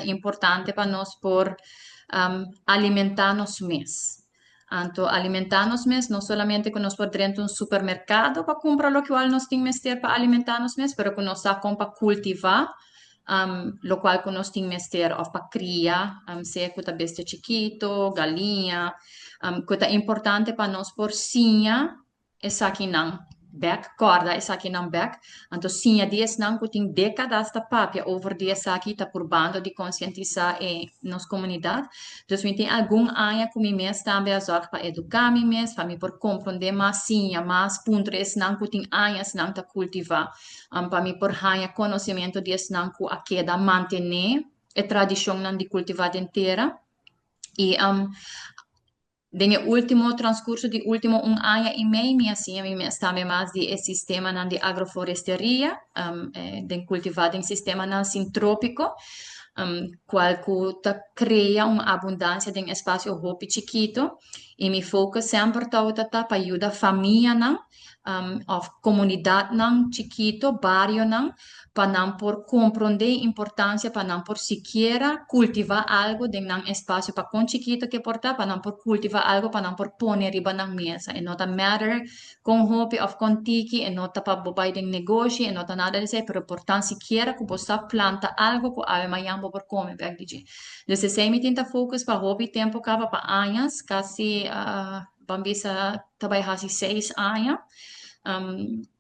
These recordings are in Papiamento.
importante pa nos por alimentá nos mes. Anto, alimentá nos mes, no solamente ku nos por drenta un supermerkado pa kumpra loke nos tin mester pa alimentá nos mes, pero ku nos sa kon pa kultivá loke ku nos tin mester òf pa kria, sea ku ta bestia chikitu, galiña, ku ta importante pa nos por siña esakinan bèk, kòrda esakinan bèk. Anto siña di esnan ku tin dékada ta papia over di esaki, ta purbando di konsientisá nos komunidat. Dus mi tin algun aña ku mi mes tambe a zorg pa eduká mi mes, pa mi por komprondé mas, siña mas, puntra esnan ku tin añanan ta kultivá, pa mi por haña konosementu di esnan ku a keda mantené e tradishonnan di kultivá den tera. I den último transkurso di último un aña i mei, mi a siña mi mes tambe mas di e sistemanan di agroforesteria, di kultivá den sistemanan sintrópiko, kual ku ta krea un abundansia di espasio hopi chikitu. I mi focus semper ta pa yuda famianan, òf komunidatnan chikitu, barionan, pa nan por komprondé importansia, pa nan por sikiera kultivá algu den nan espasio, pa kon chikitu ku por ta, pa nan por kultivá algu, pa nan por pone riba nan mesa. E no ta matter kon hopi òf kon tiki, e no ta pa bo bai den negoshi, e no ta nada di esei, pero por tan sikiera ku bo planta algu ku awe mañan bo por kome bèk di dje. Dus esei mi tin ta focus pa hopi tempu kaba, pa aña, kasi ban bisa ta bai hasi 6 aña.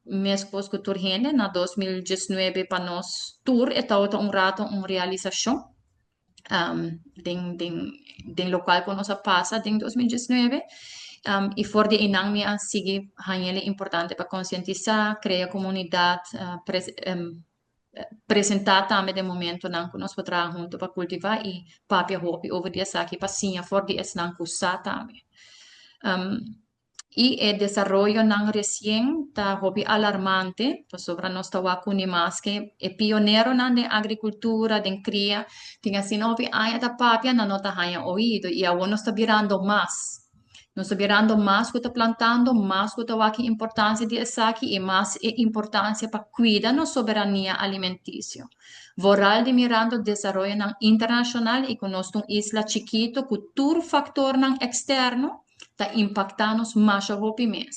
Meskos ku tur hende, na 2019 pa nos tur e tabata un ratu un realisashon den loke ku nos a pasa den 2019. I for di einan mi a sigui haña importante pa konsientisá, krea komunidat, presentá tambe den momentonan ku nos por traha huntu pa kultivá i papia hopi over di esaki, pa siña for di esnan ku sa tambe. I e desaroyonan resien ta hopi alarmante, pasobra nos ta wak mas ku e pioneronan den agrikultura, den kria, tin asina hopi aña ta papia, nan no ta haña oido, i awor nos ta birando mas. Nos ta birando mas ku ta plantando, mas ku ta wak importansia di esaki i mas e importansia pa kuida nos soberania alimentisio. Vooral di mirando desaroyonan internashonal i ku nos un isla chikitu ku tur faktornan eksterno ta impaktá nos mas hopi mes.